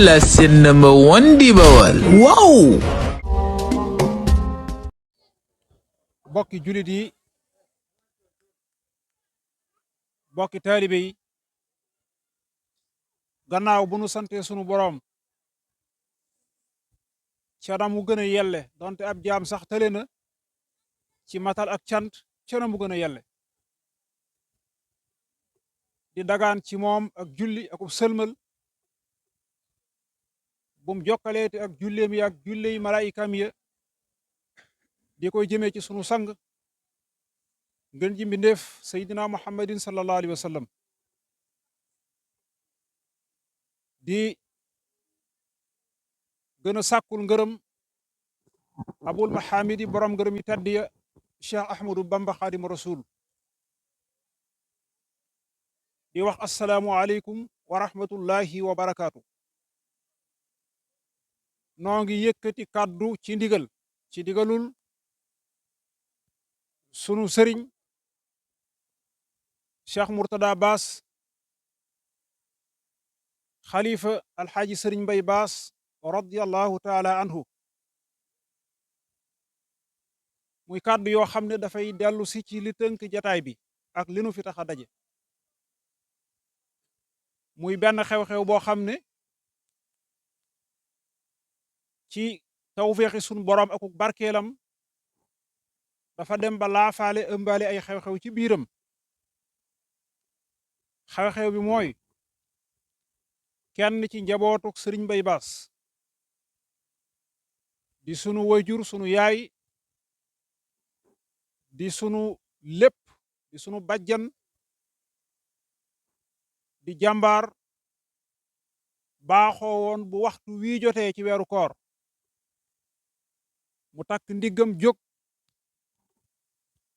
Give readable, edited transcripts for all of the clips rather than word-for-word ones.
la seen number one di bawal waaw. bokki julit yi bokki taalibe yi gannaaw bu nu sante sunu boroom ca na mu gën a yelle donte ab jaam sax tële na ci matal ak cant ca na mu gën a yelle di dagaan ci moom ak julli akub sëlmal bum jokkaleeti ak julleem yi ak julley malaayikam ya di koy jëmee ci sunu sang ngën ji mbindéef seydina muhammadin sallallahu alayhi wa sallam di gën a sàkkul ngërëm abul mahamidi borom ngërëm yi tedd ya cheikh ahmadou bamba xaadimu rasul di wax assalaamu aleykum wa rahmatullahi wa barakaatu noo ngi yëkkati kàddu ci ndigalul sunu sëriñ cheikh Mourtada Bass xalifa alxaaji sëriñ Mbay Bass radiyallahu taala anhu muy kàddu yoo xam ne dafay dellu si ci li tënk jataay bi ak li nu fi tax a daje muy benn xew-xew boo xam ne ci tawféexi sunu borom akuk barkeelam dafa dem ba laafaale ëmbaale ay xew-xew ci biiram xew-xew bi mooy kenn ci njabootuk sëriñ Mbay Bass di sunu wayjur sunu yaay di sunu lépp di sunu bajjan di jàmbaar baaxoo woon bu waxtu wii jotee ci weeru koor mu takk ndiggam jóg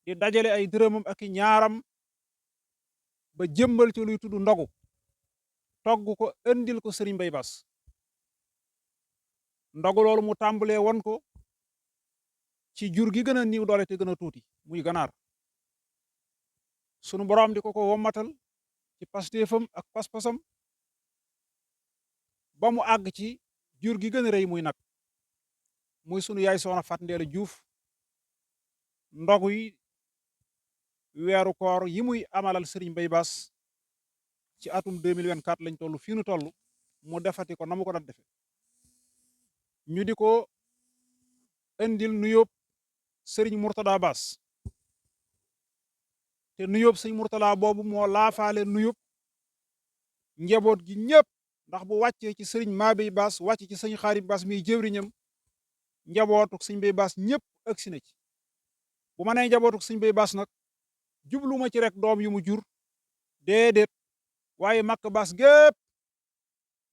di dajale ay dërëmam ak i ñaaram ba jëmbal ci luy tudd ndogu togg ko indil ko sëriñ Mbay Bass ndogu loolu mu tàmbalee won ko ci jur gi gën a niiw doole te gën a tuuti muy ganaar sunu boroom di ko wommatal ci pastéefam ak pas-pasam ba mu àgg ci jur gi gën a rëy muy nag muy sunu yaay soxna Fat Ndeela Juuf ndogu yi weeru koor yi muy amalal sëriñ Mbay Bass ci atum 2024 lañ toll fii nu toll mu defati ko na mu ko daan defe ñu di ko indil nuyób sëriñ Mourtada Bass te nuyób sëriñ Mourtada boobu moo laafaale nuyób njaboot gi ñëpp ndax bu wàccee ci sëriñ Mabey Bass wàcc ci sëriñ Xaarib Bass miy jëwriñam njabootuk sëriñ Mbay Bass ñëpp agsi na ci bu ma nee njabootuk sëriñ Mbay Bass nag jubluma ci rek doom yu mu jur déedéet waaye Makka Bass gépp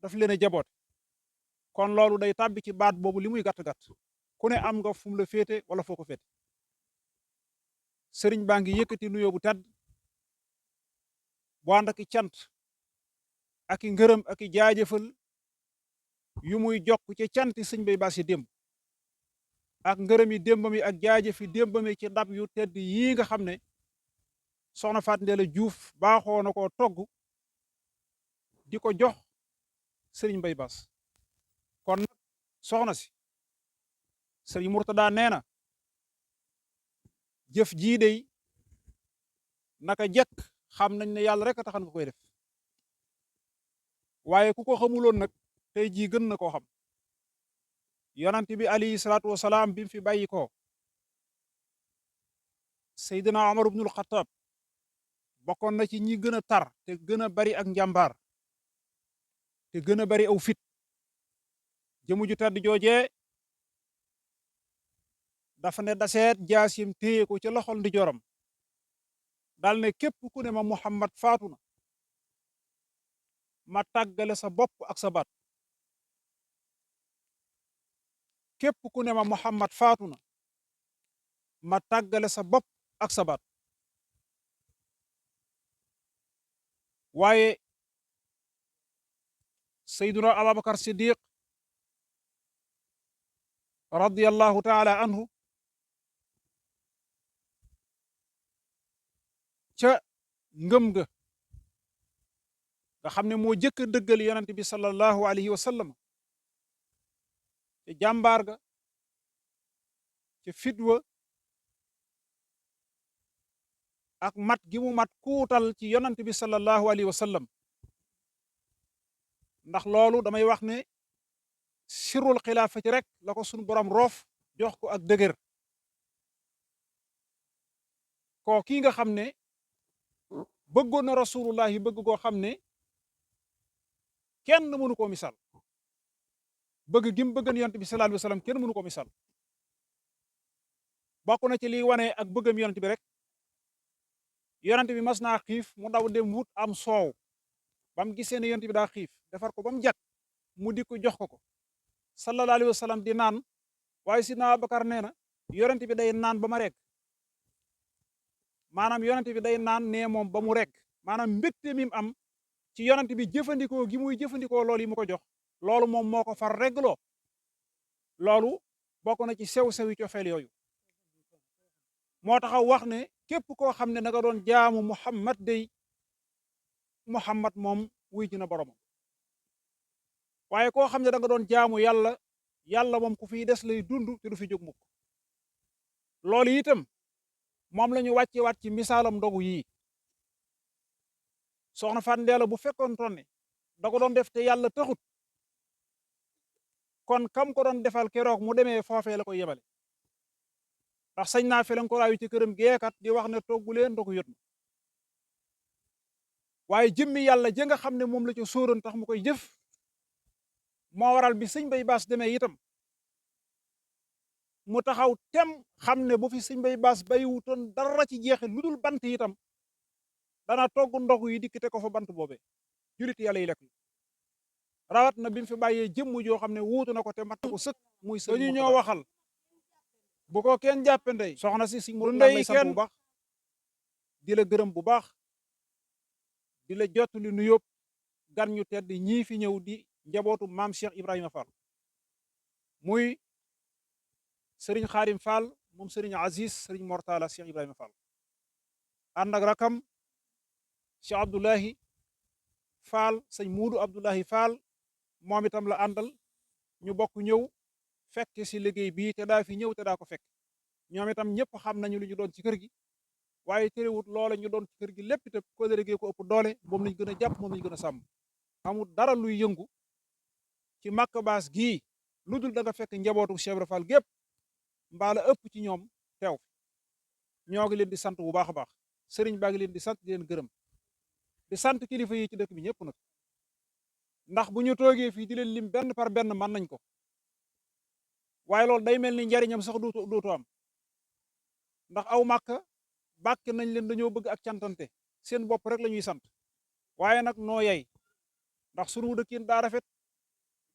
daf leen a jaboote kon loolu day tàbbi ci baat boobu li muy gàtt-gàtt ku ne am nga fu mu la féete wala foo ko féete sëriñ baa ngi yëkkati nuyoo bu tedd bu ànd ak i cant ak i ngërëm ak i jaajëfal yu muy jokk ci canti sëñ Mbay Bass yi démb ak ngërëm yi démbam yi ak jaajëf yi démbam yi ci ndab yu tedd yii nga xam ne soxna Faat Ndeela Juuf baaxoo na koo togg di ko jox sëriñ Mbay Bass kon nag soxna si sëriñ Mourtada nee na jëf jii dey naka jekk xam nañ ne yàlla rek a taxan nga koy def waaye ku ko xamuloon nag tey jii gën na koo xam yonent bi alayhi salaatu wasalaam bi mu fi bàyyi ko Seydina Omar ibnul Xattaab bokkoon na ci ñi gën a tar te gën a bari ak njàmbaar te gën a bari aw fit jëmu ju tedd joojee dafa ne daseet jaasim téye ko ci loxol ndi joram dal ne képp ku ne ma Muhammad faatu na ma tàggale sa bopp ak sa baat képp ku ne ma Muhammad faatu na ma tàggale sa bopp ak sa baat waaye Seyduna Abubakar Siddiq radiyallahu taala anhu ca ngëm ga nga xam ne moo jëkk a dëggal yonent bi sallallahu alayhi wa sallam te jàmbaar ga ca fitwa ak mat gi mu mat kuutal ci yonent bi sallallahu alayhi wa sallam ndax loolu damay wax ne sirul xilaafati rek la ko sunu borom roof jox ko ak dëgër koo kii nga xam ne bëggoon na rasulullah yi bëgg koo xam ne kenn mënu koo misal bëgg gi mu bëggan yonent bi sallallahu alayhi wa sallam kenn mënu ko misal bokk na ci liy wane ak bëggam yonent bi rek yonent bi mas naa xiif mu daw dem wut am soow ba mu gisee ne yonent bi daa xiif defar ko ba mu jag mu di ko jox ko sallallahu alayhi wa sallam di naan waaye sidna Abubakar nee na yonent bi day naan ba ma rek maanaam yonent bi day naan nee moom ba mu rek maanaam mbégte mi am ci yonent bi jëfandikoo gi muy jëfandikoo loolu yi mu ko jox loolu moom moo ko far regloo loolu bokk na ci sew-sewi cofeel yooyu moo taxaw wax ne képp koo xam ne da nga doon jaamu Muhammad day Muhammad moom wuy ji na boromam waaye koo xam ne da nga doon jaamu yàlla yàlla moom ku fiy des lay dund te du fi jóg mukk loolu itam moom la ñu wàcce waat ci misaalam ndogu yii soxna Faat Ndeela bu fekkoon ne da ko doon def te yàlla taxut kon kam ko doon defal keroog mu demee foofee la koy yebale ndax sañ naa felan ko raayu ci këram geekat di wax ne toggu leen ndogu yot na waaye jëmmi yàlla ja nga xam ne moom la ca sóoran tax mu koy jëf moo waral bi sëñ Bay Baas demee itam mu taxaw tem xam ne bu fi sëñ Bay Baas bayiwutoon dara ci jeexe lu dul bant itam dana togg ndogu yi dikkite ko fa bant boobee julit yàlla yi lekk rawat na bi mu fi bàyyee jëmm joo xam ne wuutu na ko te mat ko sëkk muy sëñ ñu ñoo waxal bu ko kenn jàppe ndey soxna si si mu lay sant bu baax di la gërëm bu baax di la jottali nu yóbbu gan ñu tedd ñii fi ñëw di njabootu maam Cheikh Ibrahima Fall muy sëriñ Xaadim Fall moom sëriñ Aziz sëriñ Mortala Cheikh Ibrahima Fall ànd ak rakam Cheikh Abdoulahi Fall sëñ Muudu Abdoulahi Fall moom itam la àndal ñu bokk ñëw fekk si liggéey bii te daa fi ñëw te daa ko fekk ñoom itam ñëpp xam nañu lu ñu doon ci kër gi waaye terewut loola ñu doon ci kër gi lépp te ko liggéey ko ëpp doole moom lañ gën a jàpp moom lañ gën a sàmm amul dara luy yëngu ci Makka Baas gii lu dul da nga fekk njabootu Cheikh Ibra Fall gépp mbaa la ëpp ci ñoom teew ñoo ngi leen di sant bu baax a baax sëriñ baa ngi leen di sant di leen gërëm di sant kilifa yi ci dëkk bi ñëpp nag ndax bu ñu toogee fii di leen lim benn par benn mën nañ ko waaye loolu day mel ni njariñam sax duutu am ndax aw Makka bàkk nañ leen dañoo bëgg ak cantante seen bopp rek la ñuy sant waaye nag noo yey ndax sunu dëkkin daa rafet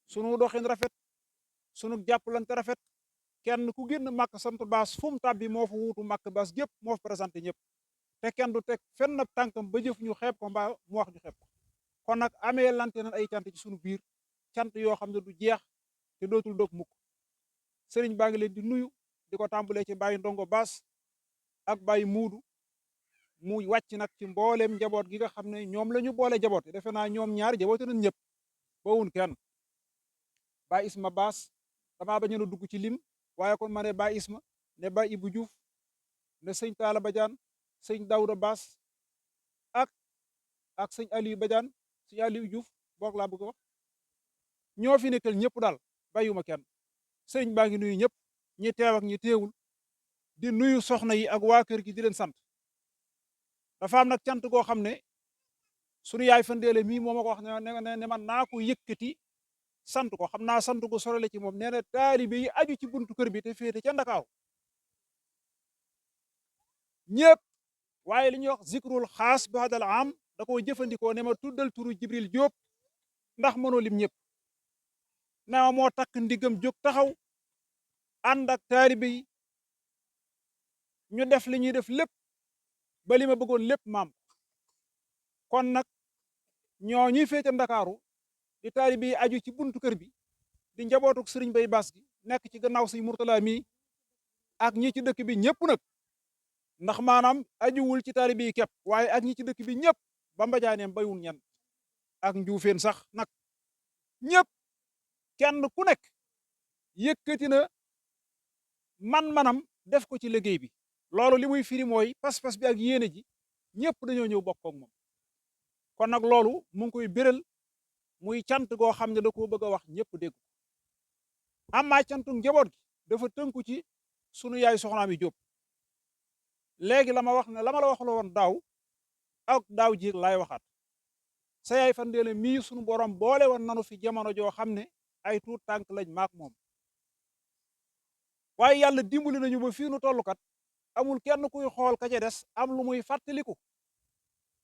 sunu doxin rafet sunu jàppalante rafet kenn ku génn Makka sant Baas fu mu tàbbi moo fa wuutu Makka Baas gépp moo fa présenté ñëpp te kenn du teg fenn ab tànkam ba jëf ñu xeeb ko mbaa mu wax ñu xeeb ko kon nag amee lante nañ ay cant ci sunu biir cant yoo xam ne du jeex te dootul dog mukk sëriñ baa ngi leen di nuyu di ko tàmbalee ci bàyyi ndongo Baas ak bàyyi muudu mu wàcc nag ci mbooleem njaboot gi nga xam ne ñoom la ñu boole jaboot defe naa ñoom ñaar jaboote nañ ñëpp bawun kenn Baay Isma Baas damaa bañ a dugg ci lim waaye kon ma ne Baay Isma ne Baay Ibu Juuf ne sëñ Taala Badiane sëñ Dawda Baas ak sëñ Aliou Badiane sëñ Aliou Juuf boog laa bëgg a wax ñoo fi nekkal ñëpp daal bàyyuma kenn sëriñ baa ngi nuyu ñëpp ñi teew ak ñi teewul di nuyu soxna yi ak waa kër gi di leen sant dafa am nag cant goo xam ne sunu yaay Fandeele mii moo ma ko wax ne man naa ko yëkkati sant ko xam naa sant ko sorole ci moom nee na taalibe yi aju ci buntu kër bi te féete ca Ndakaaru ñëpp waaye li ñuy wax zikrul xaas baadal am da koo jëfandikoo ne ma tuddal turu Jibril Jóob ndax mënoo lim ñëpp ne ma moo takk ndigam jóg taxaw ànd ak taalibe yi ñu def li ñuy def lépp ba li ma bëggoon lépp maam kon nag ñoo ñuy féete Ndakaaru di taalibe yi aju ci buntu kër bi di njabootuk sëriñ Bay Baas gi nekk ci gannaaw sëñ Murtala mi ak ñi ci dëkk bi ñëpp nag ndax maanaam ajuwul ci taalibe yi képp waaye ak ñi ci dëkk bi ñëpp ba mbajaaneem bayul ñen ak njuufeen sax nag ñëpp kenn ku nekk yëkkati na man-manam def ko ci liggéey bi loolu li muy firi mooy pas-pas bi ak yéene ji ñëpp dañoo ñëw bokk ak moom kon nag loolu mu ngi koy béral muy cant goo xam ne da koo bëgg a wax ñëpp dégg amaa cantu njaboot gi dafa tënku ci sunu yaay soxnaam yi Jóob léegi la ma wax ne la ma la wax la woon daaw ak daaw ji laay waxaat sa yaay Fandéle mii sunu borom boole woon nanu fi jamono joo xam ne ay tuut tànk lañ maak moom waaye yàlla dimbali nañu ba fii nu toll kat amul kenn kuy xool ka ca des am lu muy fàttaliku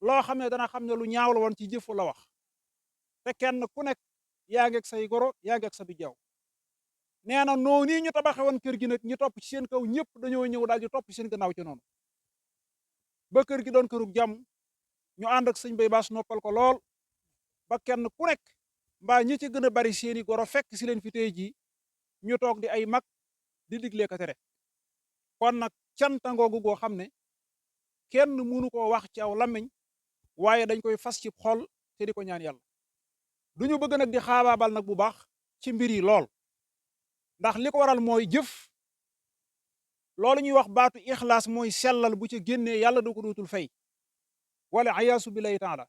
loo xam ne dana xam ne lu ñaaw la woon ci jëfu la wax te kenn ku nekk yaa ngeeg say goro yaa ngeeg sa bijaaw nee na noonu ñu tabaxe woon kër gi nag ñu topp ci seen kaw ñëpp dañoo ñëw daal di topp ci seen gannaaw ci noonu ba kër gi doon kërug jàmm ñu ànd ak sëñ Bay Baas noppal ko lool ba kenn ku nekk mbaa ñi ci gën a bari seeni goro fekk si leen fi tey jii ñu toog di ay mag di digle ka tere kon nag cantangoogu goo xam ne kenn mënu koo wax ci aw làmmiñ waaye dañ koy fas ci xol te di ko ñaan yàlla duñu bëgg nag di xaabaabal nag bu baax ci mbir yi lool ndax li ko waral mooy jëf loolu ñuy wax baatu ixlaas mooy sellal bu ci génnee yàlla du ko dootul fay wala ayaasu billahi taala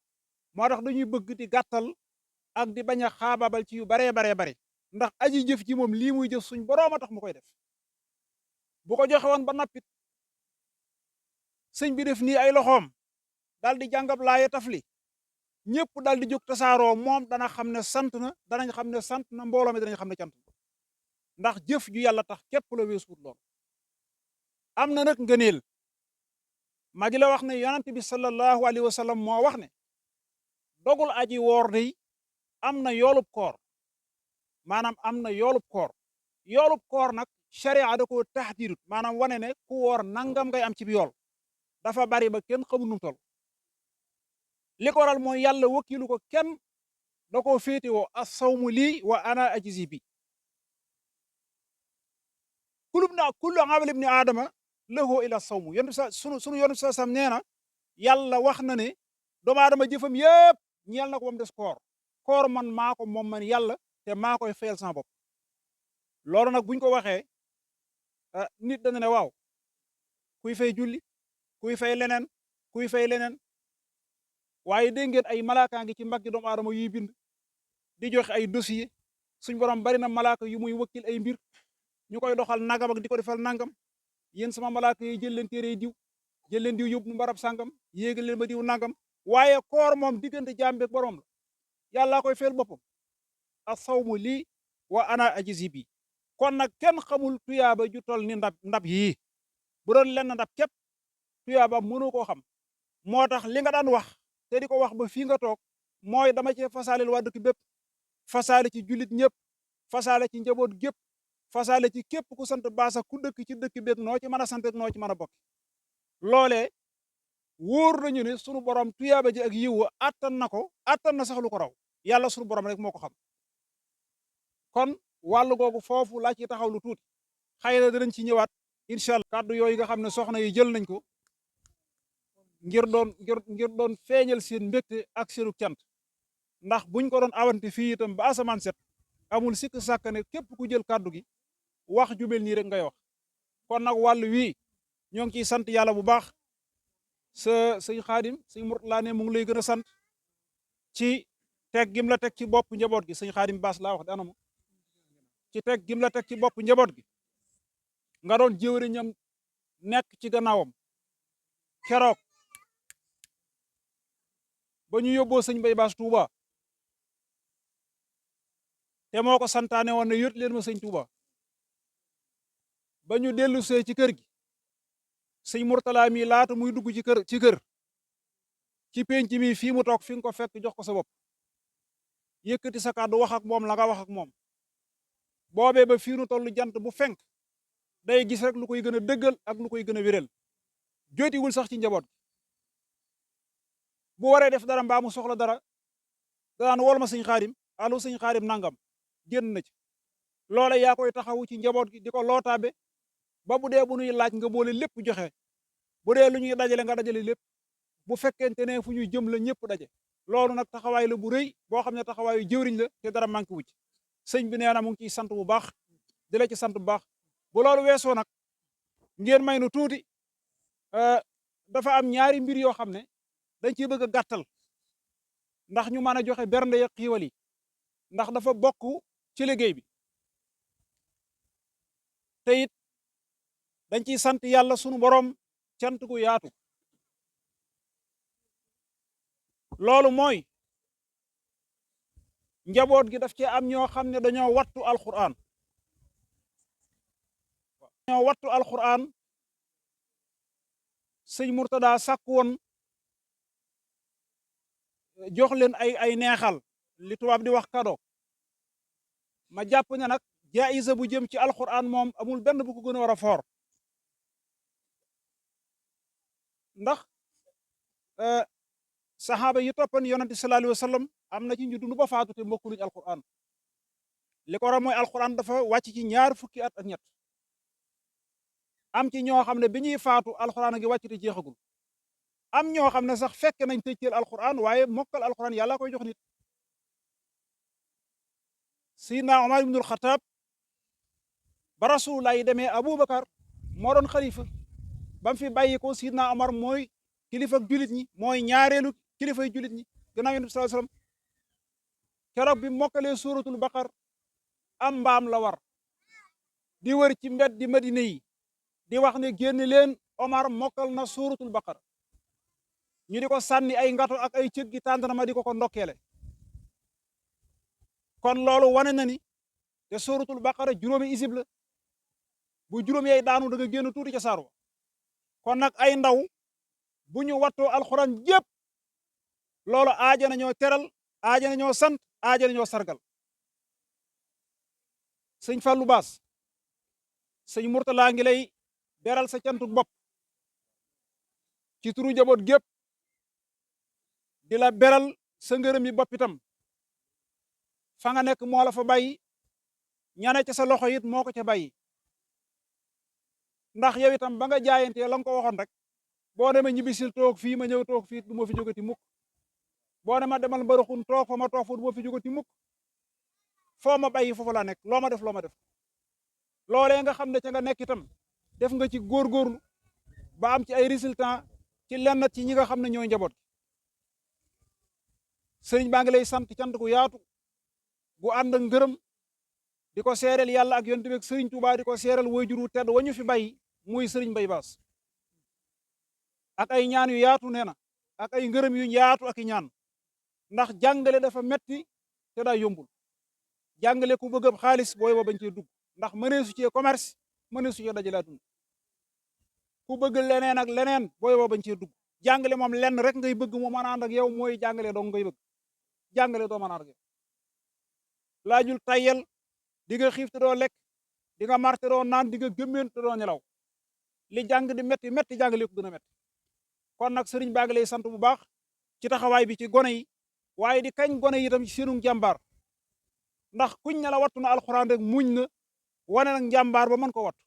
moo tax dañuy bëgg di gàttal ak di bañ a xaabaabal ci yu baree bare ndax aji jëf ji moom lii muy jëf suñ boroom a tax mu koy def bu ko joxe woon ba noppit sëñ bi def nii ay loxoom daal di jàngab laaye tafli ñëpp daal di jóg tasaaroo moom dana xam ne sant na danañ xam ne sant na mbooloo mi danañ xam ne cant na ndax jëf ju yàlla tax képp la weesuut lool am na nag ngëneel ma di la wax ne yonent bi sallallahu alayhi wa sallam moo wax ne dogul aji woor day am na yoolub koor maanaam am na yoolub koor nag sharia da ko taxdiidut maanaam wane ne ku woor nangam ngay am ci bi yool dafa bari ba kenn xamul nu mu tol li ko waral mooy yàlla wakkilu ko kenn da koo féetewoo as-sawmu lii wa ana ajzi bi kullu amali ibni aadama lahu ila sawmu yonent sa sunu yonent sa sam nee na yàlla wax na ne doomu aadama jëfam yépp ñeel na ko ba mu des koor man maa ko moom man yàlla te maa koy fayal sama bopp loolu nag buñ ko waxee nit dana ne waaw kuy fay julli kuy fay leneen waaye dégg ngeen ay malaaka ngi ci mbaggi doomu aadama yuy bind di joxe ay dossier suñ borom bari na malaaka yu muy wakkil ay mbir ñu koy doxal nangam ak di ko defal nangam yéen sama malaaka yi jël leen téere diw yóbbu nu barab sàngam yéegal leen ba diw nangam waaye koor moom diggante jaam beeg borom la yàllaa koy fayal boppam as-sawmu lii wa ana ajzi bi kon nag kenn xamul tuyaaba ju tol ni ndab yii bu doon lenn ndab képp tuyaaba mënu koo xam moo tax li nga daan wax te di ko wax ba fii nga toog mooy dama cee fasaaleel waa dëkk bépp fasaale ci jullit ñëpp fasaale ci njaboot gépp fasaale ci képp ku sant baasa ku dëkk ci dëkk béeg noo ci mën a sant ak noo ci mën a bokk loolee wóor nañu ne sunu borom tuyaaba ji ak yiw attan na sax lu ko raw yàlla sunu borom rek moo ko xam kon wàllu googu foofu laa ci taxaw lu tuuti xëy na dinañ ci ñëwaat incha allah kàddu yooyu nga xam ne soxna yi jël nañ ko ngir doon feeñal seen mbégte ak seenu cant ndax buñ ko doon awante fii itam ba asamaan set amul sikk sàkk ne képp ku jël kàddu gi wax ju mel nii rek ngay wax kon nag wàllu wii ñoo ngi ciy sant yàlla bu baax sëñ Xaadim sëñ Murtala ne mu ngi lay gën a sant ci teg gim la teg ci bopp njaboot gi sëñ Xaadim Baas laa wax de anam ci teg gim la teg ci bopp njaboot gi nga doon jëwriñam nekk ci gannaawam keroog ba ñu yóbboo sëñ Bay Baas Touba te moo ko santaane woon ne yót leen ma sëñ Touba ba ñu dellu see ci kër gi sëñ Murtala mi laata muy dugg ci kër ci penc mi fii mu toog fi nga ko fekk jox ko sa bopp yëkkati sa kàddu wax ak moom la nga wax ak moom boobee ba fii nu tollu jant bu fenk day gis rek lu koy gën a dëggal ak lu koy gën a wéral jotiwul sax ci njaboot bu waree def dara mbaa mu soxla dara danaan wol ma sëñ Xaadim allo sëñ Xaadim nangam génn na ci loola yaa koy taxawu ci njaboot gi di ko lootaabe ba bu dee bu nuy laaj nga boole lépp joxe bu dee lu ñuy dajale nga dajale lépp bu fekkente ne fu ñuy jëm la ñëpp daje loolu nag taxawaay la bu rëy boo xam ne taxawaayu jëwriñ la te dara manqué wu ci sëñ bi nee na mu ngi ciy sant bu baax di la ci sant bu baax bu loolu weesoo nag ngeen may nu tuuti dafa am ñaari mbir yoo xam ne dañ ciy bëgg a gàttal ndax ñu mën a joxe bernde ya xiiwal yi ndax dafa bokk ci liggéey bi te it dañ ciy sant yàlla sunu borom cant gu yaatu loolu mooy njaboot gi daf ci am ñoo xam ne dañoo wattu alquran sëñ Murtada sàkk woon jox leen ay neexal li tubaab di wax kado ma jàpp ne nag jaayisa bu jëm ci alquran moom amul benn bu ko gën a war a foor ndax saxaaba yi toppan yonente sallallahu alayhi wa sallam am na ci ñu dund ba faatu te mokkuluñ alquran li ko waral mooy alquran dafa wàcc ci ñaar fukki at ak ñett am ci ñoo xam ne bi ñuy faatu alquran a ngi wàcc te jeexagul am ñoo xam ne sax fekk nañ tëcceel alquran waaye mokkal alquran yàlla koy jox nit Seydina Omar ibnul Xataab ba rasulullah yi demee Aboubacar moo doon xalifa ba mu fi bàyyi ko Seydina Omar mooy kilifa ak julit ñi mooy ñaareelu kilifa yu julit ñi gannaaw Yonent bi sallallahu alayhi wasallam keroog bi mokkalee suuratul baqar am mbaam la war di wër ci mbedd di Madina yi di wax ne génn leen Omar mokkal na suuratul baqar ñu di ko sànni ay ngato ak ay cëg gi tàndarma di ko ndokkeele kon loolu wane na ni te suuratul baqara juróomi isib la bu juróom yay daanu da nga génn tuuti ca saar wa kon nag ay ndaw bu ñu wattoo alxuraan jépp loolu aaja na ñoo teral aaja na ñoo sant aaja na ñoo sargal sëñ Fallou Baas sëñ Murtala ngi lay beral sa cantu bopp ci turu njaboot gépp di la beral sa ngërëm yi bopp itam fa nga nekk moo la fa bàyyi ñane ca sa loxo it moo ko ca bàyyi ndax yow itam ba nga jaayantee la nga ko waxoon rek boo demee ñibbisil toog fii ma ñëw toog fii du ma fi jógati mukk boo ne ma demal mbaraxun toog fa ma toog fa du ma fi jógati mukk foo ma bàyyi foofu laa nekk loo ma def loolee nga xam ne ca nga nekk itam def nga ci góorgóorlu ba am ci ay résultat ci lenn ci ñi nga xam ne ñooy njaboot sëriñ baa ngi lay sant cant gu yaatu gu ànd ak ngërëm di ko seereel yàlla ak yonent bi ak sëriñ Tuubaa di ko seereel wayjuru tedd wañu fi bàyyi muy sëriñ Mbay Baas ak ay ñaan yu yaatu nee na ak ay ngërëm yu yaatu ak i ñaan ndax jàngale dafa metti te daa yombul jàngale ku bëgg xaalis booy ba bañ cee dugg ndax mënee su cee commerce mënee su cee dajale dund ku bëgg leneen ak leneen booy ba bañ cee dugg jàngale moom lenn rek ngay bëgg mu mën a ànd ak yow mooy jàngale dong ngay bëgg jàngale doo mën a ànd ak yow laajul tayyel di nga xiif te doo lekk di nga mar te doo naan di nga gëmmeen te doo nelaw li jàng di metti metti jàngale ko gën a metti kon nag sëriñ baa ngi lay sant bu baax ci taxawaay bi ci gone yi waaye di kañ gone yi itam ci seenu jàmbaar ndax kuñ ne la wattu na alxuraan rek muñ na wane nag njàmbaar ba mën ko wattu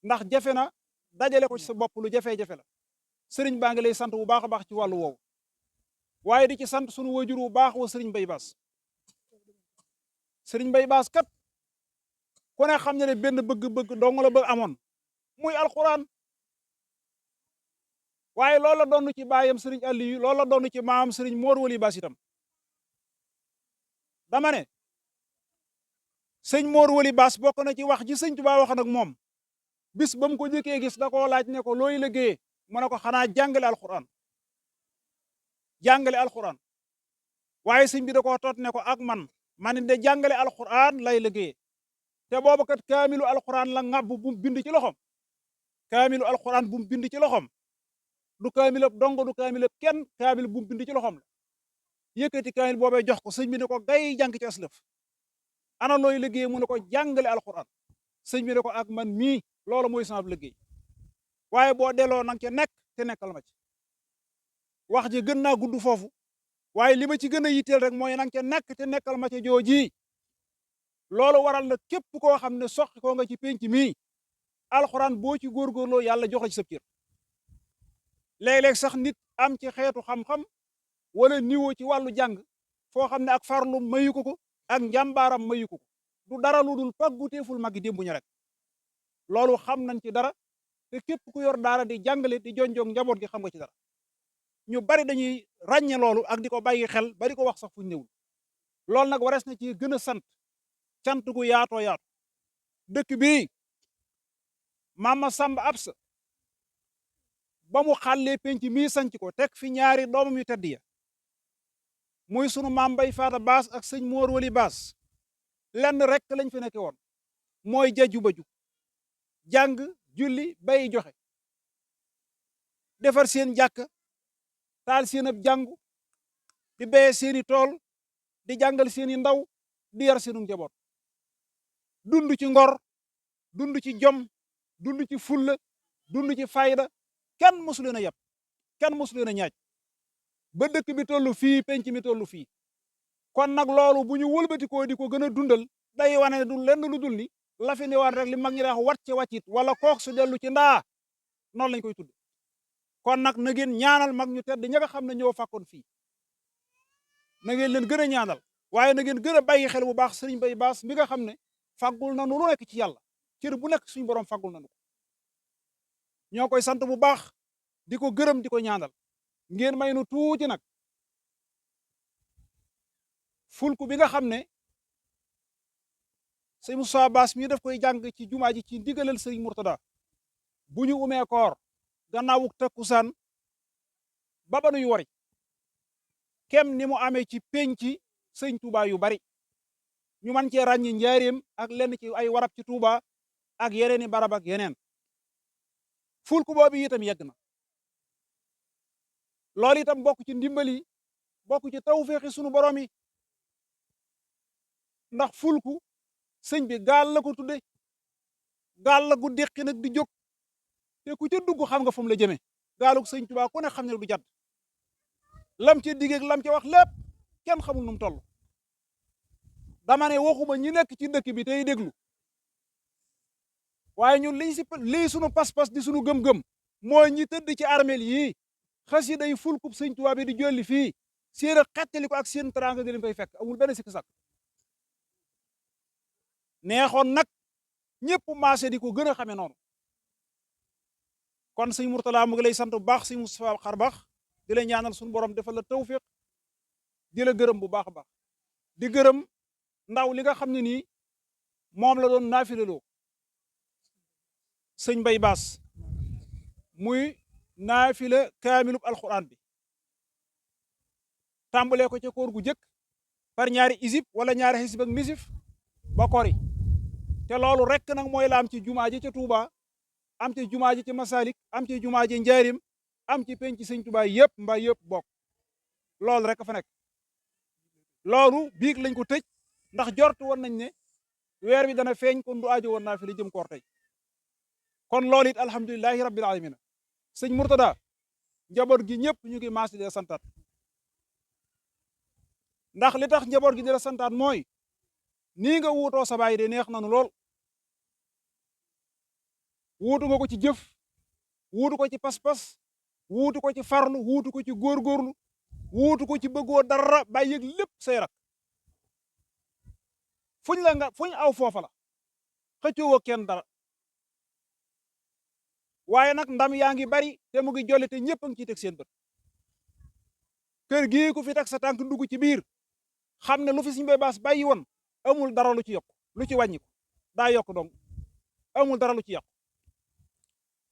ndax jafe na dajale ko ci sa bopp lu jafe-jafe la sëriñ baa ngi lay sant bu baax a baax ci wàllu woowu waaye di ci sant sunu wajur bu baax wa sëriñ Mbay Baas sëriñ Mbay Baas kat ku ne xam ne benn bëgg-bëgg dong la bëgg amoon muy alxuraan waaye loolu la doon ci baayam sëriñ Aliyu loolu la doon ci maam sëriñ Moor Wali Baas itam dama ne sëñ Moor Wali Baas bokk na ci wax ji sëñ Tuubaa wax nag moom bis ba mu ko jëkkee gis da koo laaj ne ko looy liggéeyee mu ne ko xanaa jàngale alxuraan waaye sëñ bi da koo toot ne ko ak man de jàngale alxuraan lay liggéeyee te booba kat kaamilu alxuraan la ŋàbb bu mu bind ci loxom kaamilu alxuraan bu mu bind ci loxom du kaamilab dong du kaamilab kenn kaamil bu mu bind ci loxom la yëkkati kaamil boobee jox ko sëñ bi ne ko gay jàng ci aslëf ana looy liggéey mu ne ko jàngale alxuraan sëñ bi ne ko ak man mii loolu mooy sama liggéey waaye boo delloo nang ca nekk te nekkal ma ci wax ji gën naa gudd foofu waaye li ma ci gën a yitteel rek mooy nang ca nekk te nekkal ma ca jooji loolu waral na képp koo xam ne soqi koo nga ci penc mii alxuraan boo ci góorgóorloo yàlla jox la ci sa cër léeg-léeg sax nit am ci xeetu xam-xam wala niveau ci wàllu jàng foo xam ne ak farlu mayu ko ak njàmbaaram mayu ko du dara lu dul pàgguteeful magi démb ñu rek loolu xam nañ ci dara te képp ku yor daara di jàngale di jonjoog njaboot gi xam nga ci dara ñu bari dañuy ràññe loolu ak di ko bàyyi xel bari ko wax sax fuñ newul loolu nag warees na ci gën a sant cant gu yaatoo yaatu dëkk bii Mama Samba Absa ba mu xàllee penc mii sanc ko teg fi ñaari doomam yu tedd ya muy sunu maam Mbay Faata Baas ak sëñ Moor Wali Baas lenn rek lañ fi nekke woon mooy jaju baju jàng julli bay joxe defar seen jàkka taal seen ab jàngu di béye seeni tool di jàngal seeni ndaw di yar seenu njaboot dund ci ngor dund ci jom dund ci fulla dund ci fayda kenn mosu leen a yab kenn mosu leen a ñaaj ba dëkk bi tollu fii penc mi tollu fii kon nag loolu bu ñu wëlbatikoo di ko gën a dundal day wane du lenn lu dul ni la fi newaat rek li mag ñi wax wàcce wàccit wala kook su dellu ci ndaa noonu lañ koy tudd kon nag na ngeen ñaanal mag ñu tedd ña nga xam ne ñoo fàkkoon fii na ngeen leen gën a ñaanal waaye na ngeen gën a bàyyi xel bu baax sëriñ Bay Baas mi nga xam ne fàggul nanu lu nekk ci yàlla cër bu nekk suñu borom fàggul nanu ko ñoo koy sant bu baax di ko gërëm di ko ñaanal ngeen may nu tuuti nag fulku bi nga xam ne sëñ Moussa Baas mii daf koy jàng ci jumaa ji ci ndigalal sëriñ Murtada bu ñu umee koor gannaawuk takkusaan ba ba nuy wari kem ni mu amee ci penci sëñ Touba yu bari ñu man cee ràññi njaareem ak lenn ci ay warab ci Touba ak yeneeni barab ak yeneen fulku boobu itam yegg na loolu itam bokk ci ndimbali bokk ci tawféexi sunu borom yi ndax fulku sëñ bi gaal la ko tudde gaal la gu déqi nag di jóg te ku ca dugg xam nga fu mu la jëme gaalug sëñ Tuubaa ku ne xam ne du jadd lam ca diggeeg lam ca wax lépp kenn xamul nu mu toll dama ne waxuma ñi nekk ci dëkk bi tey déglu waaye ñun lii sunu pas-pas di sunu gëm-gëm mooy ñi tëdd ci armeel yii xasida yi fulkub sëñ Tuubaa bi di jolli fii seen a xettali ko ak seen teraanga di leen fay fekk amul benn sikk sak neexoon nag ñëpp maase di ko gën a xame noonu kon sëñ Murtala mu ngi lay sant bu baax sëñ Moustapha Xarbax di la ñaanal suñu borom defal la tawfiq di la gërëm bu baax a baax di gërëm ndaw li nga xam ne nii moom la doon naafileloo sëñ Mbay Baas muy naafila kaamilub alquran bi tàmbalee ko ca koor gu jëkk par ñaari isib wala ñaari xisib ak nisif ba kori te loolu rek nag mooy la am ci jumaa ji ca Touba am ci jumaa ji ci Masalik am ci jumaa ji Njaarim am ci penc sëñ Touba yëpp mbaa yëpp bokk loolu rek fa nekk loolu biig lañ ko tëj ndax jortu woon nañ ne weer bi dana feeñ kon du aajo woon naa fi li jëm koor tey kon loolu it alhamdulilahi rabbil alamin sëñ Murtada njaboot gi ñëpp ñu ngi maas di la santaat ndax li tax njaboot gi di la santaat mooy nii nga wuutoo sa baay de neex nanu lool wuutu nga ko ci jëf wuutu ko ci pas-pas wuutu ko ci farlu wuutu ko ci góorgóorlu wuutu ko ci bëggoo dara bàyyi yëg lépp say rak fuñ aw foofa la xëccoo kenn dara waaye nag ndam yaa ngi bari te mu ngi jolli te ñëpp a ngi ciy teg seen bët kër gii ku fi teg sa tànk dugg ci biir xam ne lu fi Sëñ Mbay Baas bàyyi woon amul dara lu ci yokk lu ci wàññi ko daa yokk dong amul dara lu ci yokk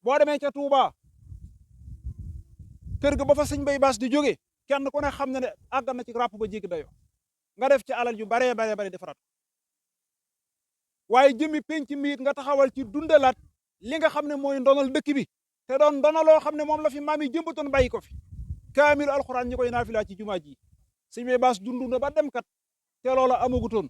boo demee ca Touba kër ga ba fa Sëñ Mbay Baas di jóge kenn ku ne xam ne ne àgg na ci ràpp ba jéggi dayoo nga def ci alal yu baree bare defaraat waaye jëmi penc miit nga taxawal ci dundalaat li nga xam ne mooy ndonal dëkk bi te doon ndona loo xam ne moom la fi maam yi jëmbatoon bàyyi ko fi kaamilu alxuraan ñi koy naafila ci jumaa ji Sëñ Mbay Baas dund na ba dem kat te loola amagutoon